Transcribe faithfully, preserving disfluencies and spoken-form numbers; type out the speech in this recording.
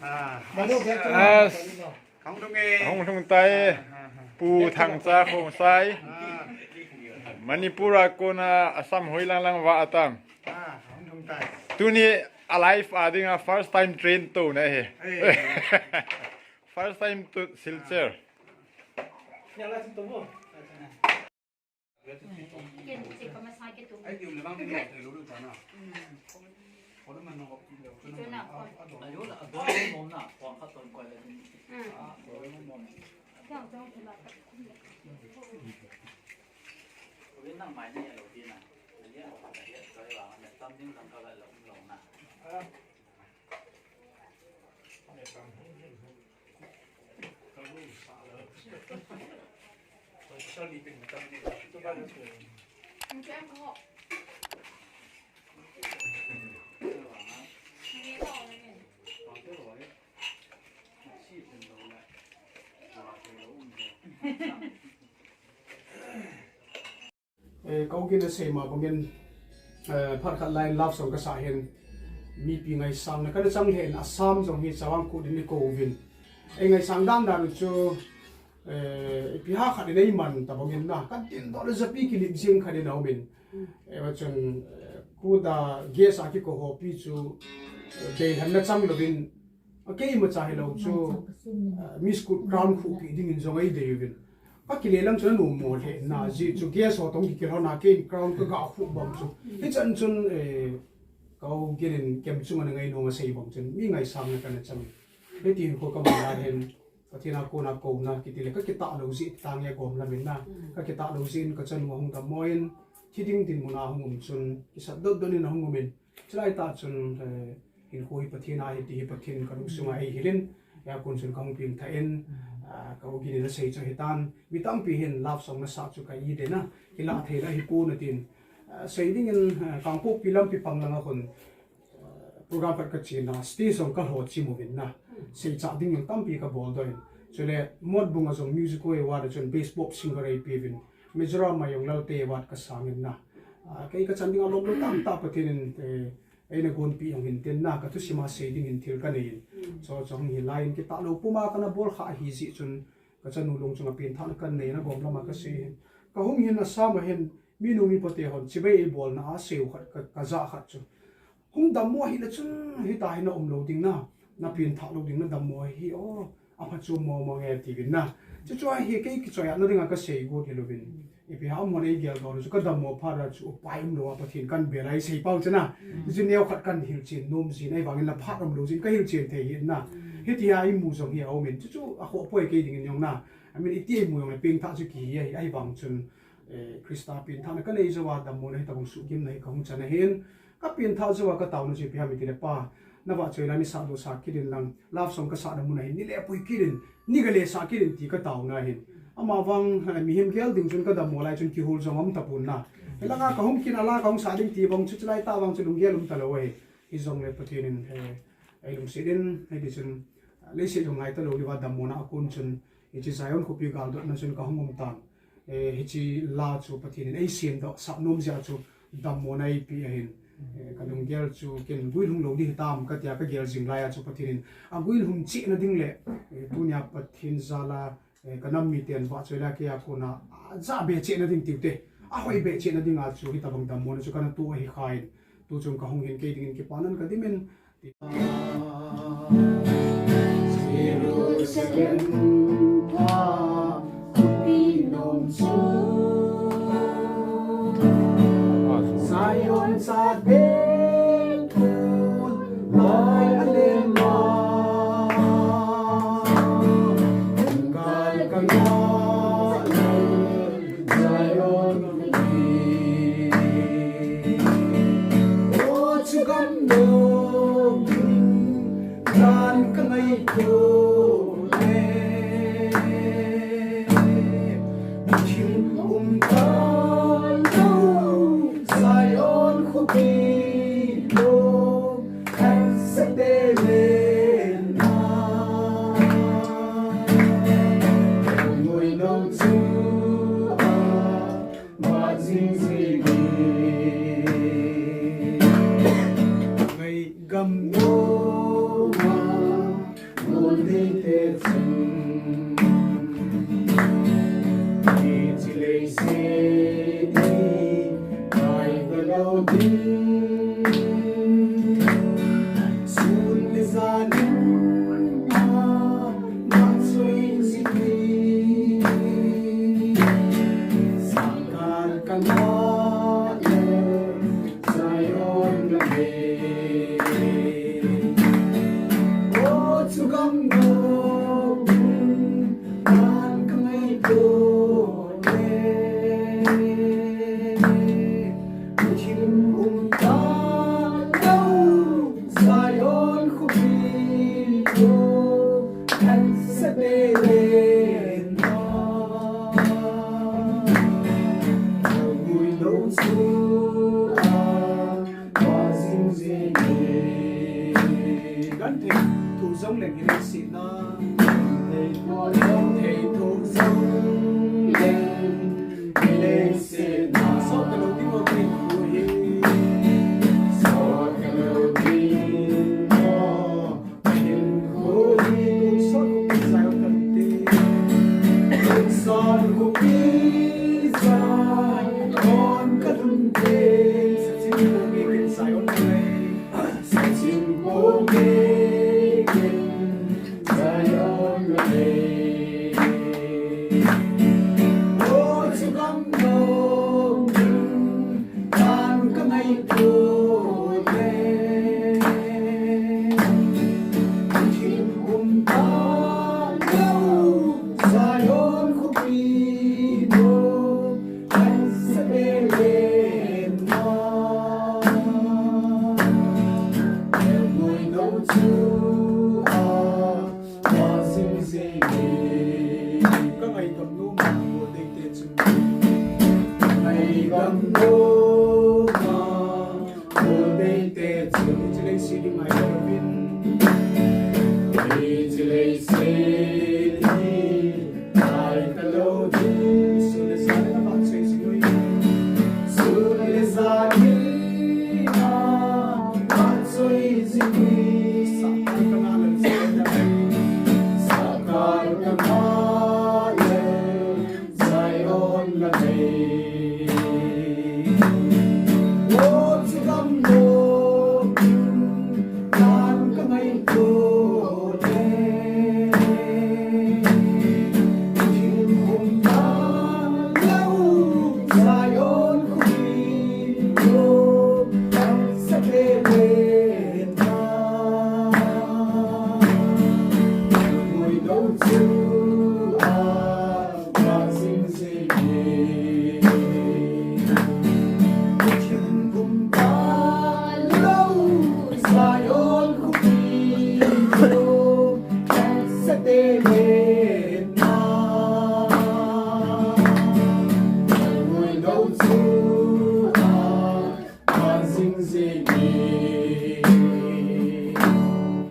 Ah, Manu ke As. Hung lhung e. Hung lhung tai. Ah, ah, ah. Pu Thangcha Khongsai. Ah. Manipur a kona Assam hoi lang lang va atam. Ah, hung lhung tai. Tuni a life a dinga first time train to na he. Eh. First time to Silchar. Eh, ka ugin a sei ma bangin, eh, phat khat lai in love song ka sa hin, mipi ngaisang na ka na chang hin, Assam jong hi chawang kut in i ko uvin. Ei ngaisang dan dan u chu, eh, ipi ha khat in ei man ta bangin na, ka tin doh le japi kilip jing khat in a um in. Eh, va chun, eh, kut a gas a ki ko ho pi chu, eh, bei han na chang lovin, a kei ma cha hi lo chu, eh, Miss Kut crown khu pi ding in jong ei dei uvin. Ka kile lang chu na nom mo le na, ji chu gas ho tong ki kilo na kei crown ka ga khu bang chu. Hi chan chun, eh, ka ugin in kem chung a na ngai nom a sei bang chun, mi ngaisang na ka na chang. Hiti hin ko ka ma la hin, Pathen a kona kona kiti le ka kitah lo ji ta nge gom lam in na. Ka kitah lo ji in ka chanu a hung dam mo in, thi ding dinmun a hung um chun, kisat dot dot in a hung um in. Chulai tah chun, eh, hinkho hi Pathen a hi ti hi Pathen ka lungsunga ei hilin, hia kon chun ka hung pengthah in, ah, ka ugin in a sei chu hitan, mi tampi hin love song na sa chu ka i den a, hi la thei la hi pon a tin, ah, sei ding in, ah, Kangpokpi lampi pang langa kon, ah, program khat ka chin a, stage jong ka lho chim uvin na, sei cha ding jong tampi ka bol doh in. Chule, Motbung a jong music award a chun best pop singer ei pe uvin, Mizoram a jong Lalte award ka sang in na. Ah, kei ka chan ding a lom lo tam ta Pathen in, eh, ei na gonpi jong hin tin na, ka thusim a sei ding in thil ka nei in. Chu chu hung hi lai in kitah lo pum a ka na bol kha hi ji chun ka chanu lung chung a pengthah na ka nei na gom lam a ka sei hin. Ka hung hin Assam a hin mi nu mi pa te hon chibai ei bol na a sei u khat ka, ka ja khat chu. Hung dam mo hi le chun hi ta hi na um lo ding na, na pengthah lo ding na dam mo hi o. A pha chu mo mo nge ti vin na. Chu chu a hi kei ki choi a na ding a ka sei got hi lo vin. Ipi ham mo nei gel do chu ka dam mo pha ra chu upai um lo a Pathen kan bel a i sei pau chu na. Chu neo khat kan hil chen nom jin ei vang in na phat um lo jin ka hil chen thei hi na. Hiti a i mu jong hi a um in chu chu a kho poi kei ding in jong na. I mean iti i mu jong le pengthah chu ki hi a hi ei vang chun, eh, Christa pengthah na ka nei jo a dam mo na hi ta bang su gim na hi ka hung chan a hin. Ka pengthah jo a ka tauna chu ipi ham i ti le pa, na vahchoi la ni sa do sa kit in lang, love song ka sa na mun a hin, ni le pui kit in, ni ga le sa kit in ti ka tauna hin. Ama vang, eh, mihem gel ding chun ka dam mo lai chun kihol jong um ta pon na. Hi langa ka hung kin a la ka hung sa ding ti vang chu chulai tah vang chu lunggel um ta lo ahi. Hi jong le Pathen in, eh, ei lungset in, hiti chun, eh, leiset jong ngai ta lo li va dam mo na a kon chun, hiche Zion khopi gal dot na chun ka hung um tan. Eh, hiche la chu Pathen in ei sem doh sah nom jeh a chu dam mo na ei pe ahin. Eh, ka lunggel chu ken guilhung lo ding hitam ka tia ka gel jing lai a chu Pathen in a guilhung cheh na ding le, eh, tunia Pathen jal a, eh, ka nam mi ten vahchoi la kei a kona, a, ja be cheh na ding tiu te. A hoi be cheh na ding a chu hitabang dam mo na chu ka na tu ahi kha in. Tu chung ka hung hin kei ding in kipa nan ka dim in. Jerusalem pha khopi nom chu Zion chate khut lai a lem a. Gal ka ngah Zion hi. O chu gam nom in dan ka ngaito le. Thil um ta lo Zion khopi lo. Kan sa te le na. Ngoi lo chu a ma jing jing ni. Ngai gam no ma. Gam no, an ka ngaito le. Thim um ta lo, Zion khopi ko, an sa te le na. Gui lo chu a, Kan thei thu jong leng hi leng si na. Thei thu jong.